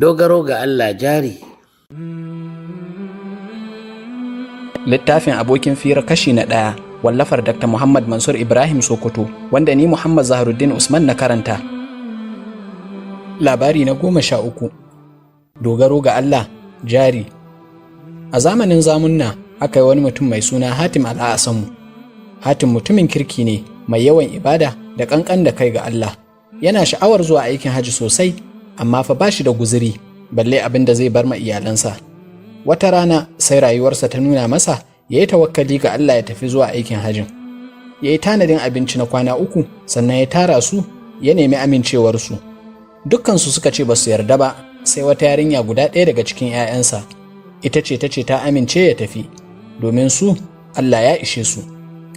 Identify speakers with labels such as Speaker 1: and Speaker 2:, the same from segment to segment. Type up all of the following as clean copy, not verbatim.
Speaker 1: Dogaro ga Allah jari.
Speaker 2: Littafin Abokin Fira kashi na 1, wallafar Dr. Muhammad Mansur Ibrahim Sokoto, wanda ni Muhammad Zaharuddin Usman na karanta. Labari na 13. Dogaro ga Allah jari. A zamanin zamunna aka yi wani mutum mai suna Hatim Al'asamu. Hatim mutumin kirki ne mai yawan ibada da ƙanƙan da kai ga Allah. Yana sha'awar zuwa aikin hajji sosai, amma fa ba shi da guziri, balle abin da zai bar ma iyalansa. Wata rana sai rayuwarsa ta nuna masa ya yi tawakkali ga Allah ya tafi zuwa aikin hajjin. Ya yi tanadin abinci na kwana 3, sannan ya tara su ya nemi amincewarsu. Dukkansu suka ce ba su yarda ba, sai wata yarinya guda ɗaya daga cikin 'ya'yansa. Ita ce ta ce ta amince ya tafi, domin su Allah ya ishe su.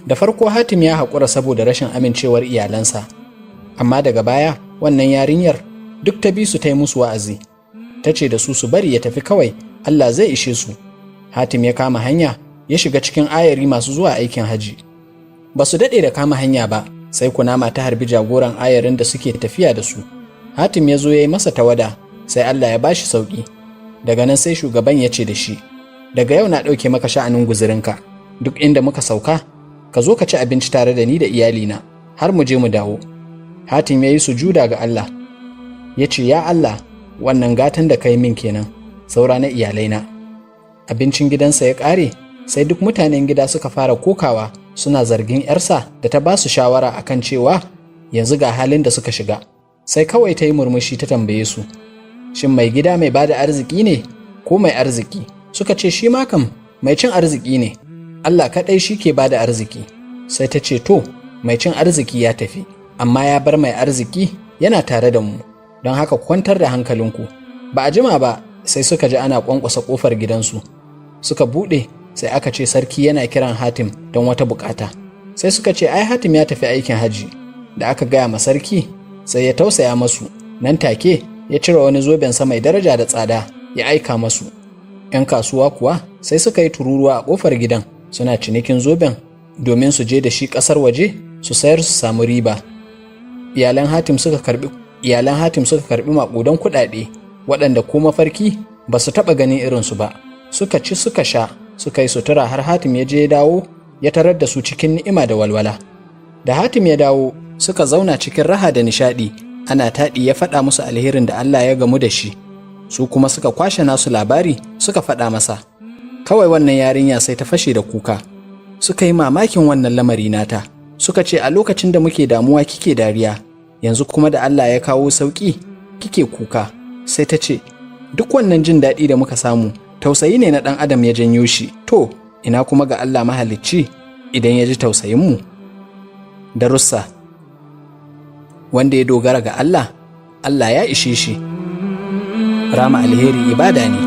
Speaker 2: Da farko Hatim ya haƙura saboda rashin amincewar iyalansa, amma daga baya wannan yarinyar duk ta bi su ta yi musu wa'azi. Ta ce da su su bari ya tafi kawai, Allah zai ishe su. Hatim ya kama hanya ya shiga cikin ayari masu zuwa aikin haji. Ba su daɗe da kama hanya ba, sai kunama ta harbi jagoran ayarin da suke tafiya da su. Hatim ya zo ya yi masa tawada, sai Allah ya bashi sauƙi. Daga nan sai shugaban ya ce da shi, daga yau na ɗauke maka sha'anin guzurinka, duk inda muka sauka, ka zo ka ci abinci tare da ni da iyalina, har mu je mu dawo. Hatim ya yi sujuda ga Allah, ya ce, ya Allah, wannan gatan da ka yi min kenan, saura na iyalaina. Abincin gidansa ya ƙare, sai duk mutanen gida suka fara kokawa suna zargin 'yarsa da ta ba su shawara akan cewa yanzu ga halin da suka shiga. Sai kawai ta yi murmushi ta tambaye su, shin mai gida mai bada arziki ne ko mai arziki? Suka ce shi ma kam mai cin arziki ne, Allah kaɗai shi ke bada arziki. Sai ta ce to, mai cin arziki ya tafi, amma ya bar mai arziki yana tare da mu, don haka kwantar da hankalinku. Ba a jima ba sai suka ji ana ƙwanƙwasa ƙofar gidansu. Suka buɗe, sai aka ce sarki yana kiran Hatim don wata buƙata. Sai suka ce ai Hatim ya tafi aikin haji. Da aka gaya ma sarki, sai ya tausaya masu, nan take ya cire wani zobensa mai daraja da tsada ya aika masu. 'Yan kasuwa kuwa sai suka yi tururuwa a ƙofar gidan suna cinikin zoben domin su je da shi ƙasar waje su sayar su samu riba. Iyalan Hatim suka karɓi maƙudan kuɗaɗe waɗanda ko mafarki ba su taɓa ganin irinsu ba. Suka ci suka sha suka yi sutura har Hatim ya je ya dawo ya tarar da su cikin ni'ima da walwala. Da Hatim ya dawo suka zauna cikin raha da nishaɗi, ana taɗi ya faɗa musu alherin da Allah ya gamu da shi. Su kuma suka kwashe nasu labari suka faɗa masa. Kawai wannan yarinya sai ta fashe da kuka. Suka yi mamakin wannan lamari nata. Suka ce a lokacin da muke damuwa kike dariya, yanzu kuma da Allah ya kawo sauƙi kike kuka. Sai ta ce duk wannan jin daɗi da muka samu tausayi ne na ɗan adam ya janyo shi, to ina kuma ga Allah mahalicci idan ya ji tausayinmu. Darussa. Wanda ya dogara ga Allah, Allah ya ishe shi. Rama alheri ibada ne.